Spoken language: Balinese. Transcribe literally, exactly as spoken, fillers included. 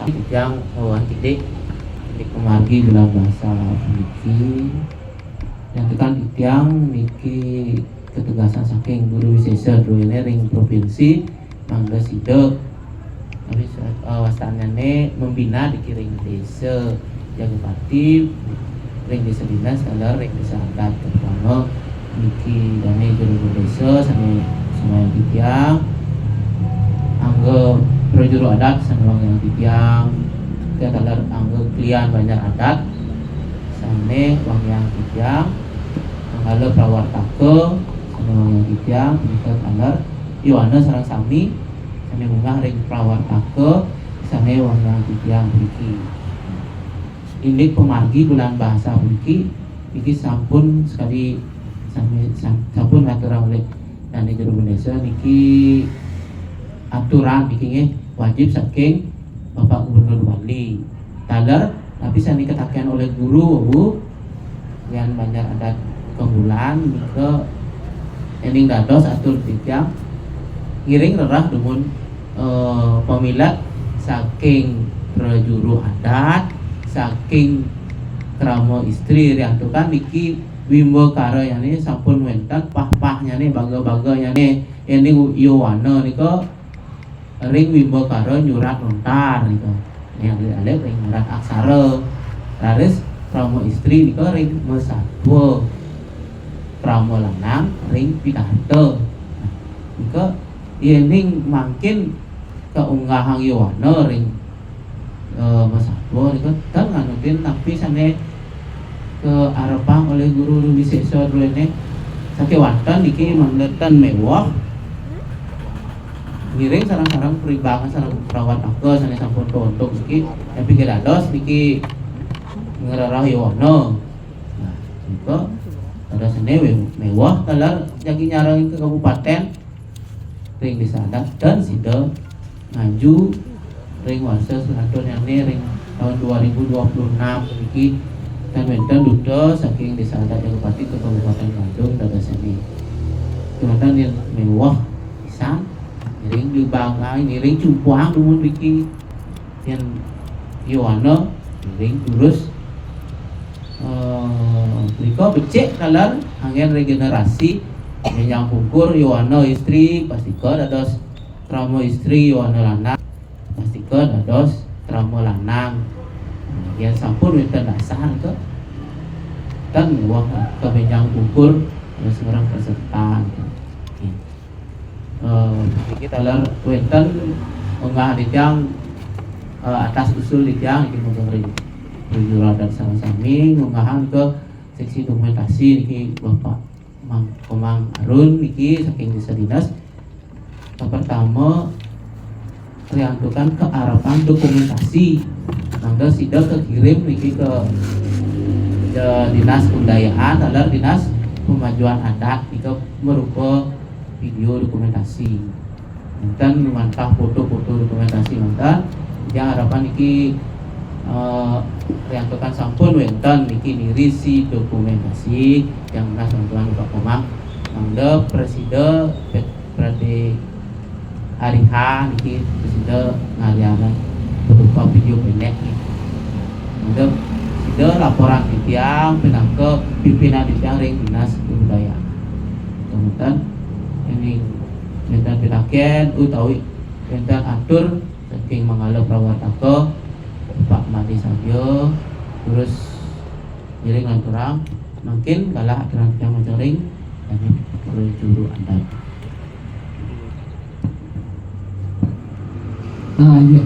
Titiang Wawan Kidik, Kidik Pemargi Bulan Basa puniki. Nyatakan titiang niki ketegasan saking Guru Wisesa druene ring provinsi, mangda sida, tapi, eh, wastannyane membina niki ring desa Jagapati, ring desa dinas, taler ring desa adat. Terutama niki dane juru desa sane sumbayang titiang, angga prajuru adat sane wangiang titiang, taler angga klian banjar adat sane wangiang titiang, manggala prawartaka sane wangiang titiang, punika taler yowana sareng sami sane munggah ring prawartaka sane wangiang titiang puniki. Indik pamargi Bulan Basa puniki, niki sampun sekadi sami, sam-, sampun ngaturang olih dane jero bendesa niki, aturan niki nggih wajib saking Bapak Gubernur Bali. Taler, tapi sane kataken olih guru, yan banjar adat Kembulan nika ening dados atur titiang ngiring rerah dumun, eh, pamilet saking prajuru adat, saking krama istri, riantukan niki wimbakara nyane sampun wenten, pah-pahnyane, baga-baganyane, ening yowana nika ring wimbakara nyurat lontar nika. Yang alit-alit ring nyurat aksara. Raris krama istri nika ring masatwa. Krama lanang ring pidarta. Nah, nika yening mangkin kaunggahang yowana ring, eh, masatwa nika ten nganutin napi sane kaarepang olih Guru Wisesa druene. Sakewanten niki mangda ten mewah. Ngiring sareng-sareng pribang sareng prawartaka sane sampun kawentuk niki, tapi dados niki ngrerah yowana. Nah, nika dados sane we-, mewah taler jagi nyarengin ka kabupaten ring desa adat, ten sida ngaju ring warsa selanturnyane ring taun dua ribu dua puluh enam niki, ten wenten duta saking desa adat Jagapati ka Kabupaten Badung dados sane. Kemudian yang mewah pisan, ngiring jubah, ngiring cumpuang dumun mriki. Yen yowana ngiring durus, eh, mrika becik taler anggen regenerasi, benjang pungkur yowana istri pastika dados krama istri, yowana lanang pastika dados krama lanang. Yen sampun wenten dasar nika, ten mewah kabenjang pungkur, ya, seorang peserta. Eh, niki taler wenten unggah titiang, eh, atas usul titiang niki mungkin ring prajuru adat sareng sami ngunggahang ke seksi dokumentasi niki Bapak Mang, Komang Arun niki saking Desa Dinas. Yang pertama, riantukan kaarepang dokumentasi. Mangda sida kakirim niki ke, ke Dinas Kebudayaan, taler Dinas Pemajuan Adat nika merupa video dokumentasi. Wenten mantah foto-foto dokumentasi wenten. Yang harapan niki, eh, riantukan sampun wenten niki nirisi dokumentasi yang menas bantuan Bapak Komang. Mangda presida pet-, prade hari H niki presida ngalianan berupa video pendek niki. Mangda sida laporan titiang pinaka pimpinan titiang ring Dinas Kebudayaan. Kemudian ini wenten pitaken utawi wenten atur saking manggala prawartaka, Pak Made Sabya, terus ngiring lanturang, mangkin galah aturan titiang majaring, dan prajuru adat. Ah, iya.